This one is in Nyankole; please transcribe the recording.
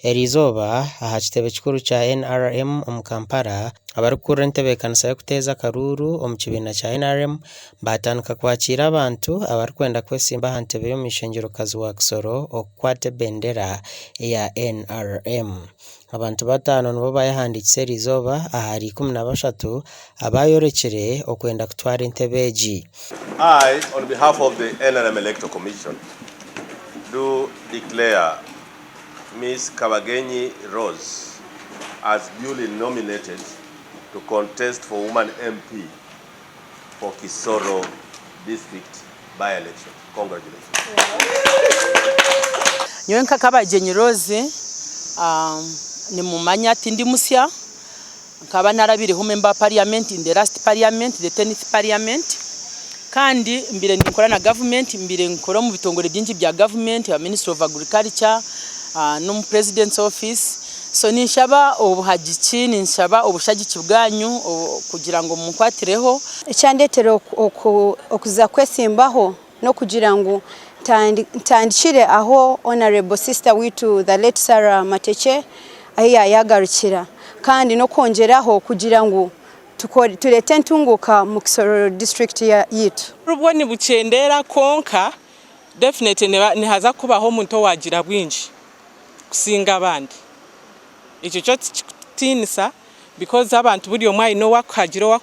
Eriizooba aha kitebe kikuru kya NRM omu Kampala, abarikukurira entebeekanisa y'okuteeza akaruuru omu kibiina kya NRM baatandika kwakiira abantu abarikwenda kwesimba aha ntebe y'omuishengyero-kazi wa Kisoro okukwata ebendera eya NRM. Abantu bataano nibo baayehandiikisa eriizooba ahari 13 abaayorekire okwenda kutwara entebe egi. I, on behalf of the NRM Electoral Commission, do declare Miss Kabagenyi Rose as duly nominated to contest for Woman MP for Kisoro District by-election. Congratulations. Nyowe nka Kabagyenyi Rose nimumanya tindi musya, nkaba narabireho member wa parliament in the last parliament, the tenth parliament kandi mbaire ninkora na government, mbaire ninkora omu bitongore bingi bya government nka ministry of agriculture n'omu president's office so ninshaba obuhagiki, ninshaba obushagiki bwanyu kugira ngu munkwatireho. Ekyandeetera okuza kwesimbaho n'okugira ngu ntandikire ahu Honourable sister waitu the late Sarah Matekye ahu yaayagarukira kandi n'okwongyeraho kugira ngu tureete entunguuka omu Kisoro disiturikiti yaitu. Bwo nibukyendeera kwonka definitely nihaza kubaho omuntu owagira bwingi kusinga abandi. Ekyo kyo tikikutiinisa because abantu buri omwe aine owakuhagira.